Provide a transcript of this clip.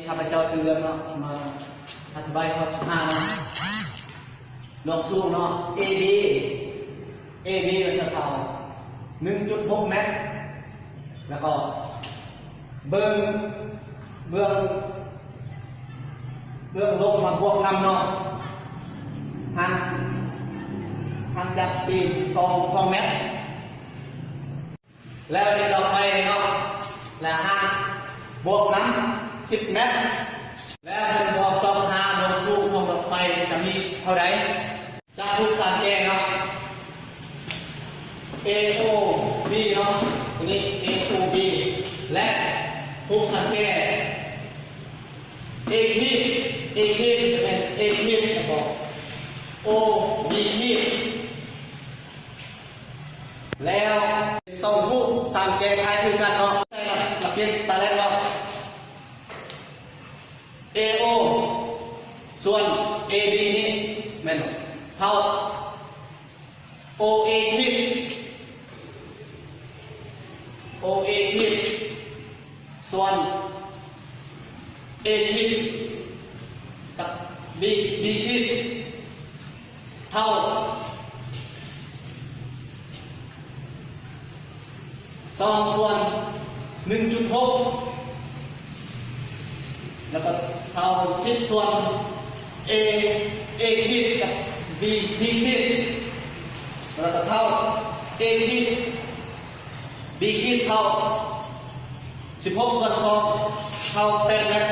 ຂ້າພະເຈົ້າຊື່ເລື່ອງເນາະ ມາອະທິບາຍຂໍ້ສິບຫ້າເນາະ ລວງສູງເນາະ ເອບີ ເອບີ ມັນຈະເທົ່າໜຶ່ງຈຸດຫົກແມັດ ແລ້ວກໍເບື້ອງ ເບື້ອງ ເບື້ອງລົງມາບວກນຳເນາະ ຫ່າງ ຫ່າງຈາກຕີນສອງ ສອງແມັດ. ແລ້ວເຫັນດອກໄຟນີ້ເນາະ ແລະ ຫ່າງບວກນຳສິບແມັດ ແລ້ວເພິ່ນບອກຊອກຫາລວງສູງຂອງດອກໄຟຈະມີເທົ່າໃດ? ຈາກຮູບສາມແຈເນາະ ເອໂອບີເນາະ ຕົວນີ້ເອໂອບີ ແລະ ຮູບສາມແຈ ເອຄີບ ເອຄີບຈະແມ່ນເອຄີບ ແລ້ວກໍໂອບີຄີບ ແລ້ວສອງຮູບສາມແຈຄ້າຍຄືກັນເນາະ ໃສ່ລະ ລະປຽນຕາແລກເນາະ ເອໂອ ສ່ວນເອບີນີ້ແມ່ນເທົ່າໂອເອຄີບ ໂອເອຄີບ ສ່ວນເອຄີບກັບບີ ບີຄີບ ເທົ່າສອງສ່ວນໜຶ່ງຈຸດຫົກ ແລ້ວກໍເທົ່າສິບສ່ວນເອ ເອຄີບກັບບີ ບີຄີບ ແລ້ວກໍເທົ່າເອຄີບ ບີຄີບເທົ່າສິບຫົກສ່ວນສອງ ເທົ່າແປດແມັດ.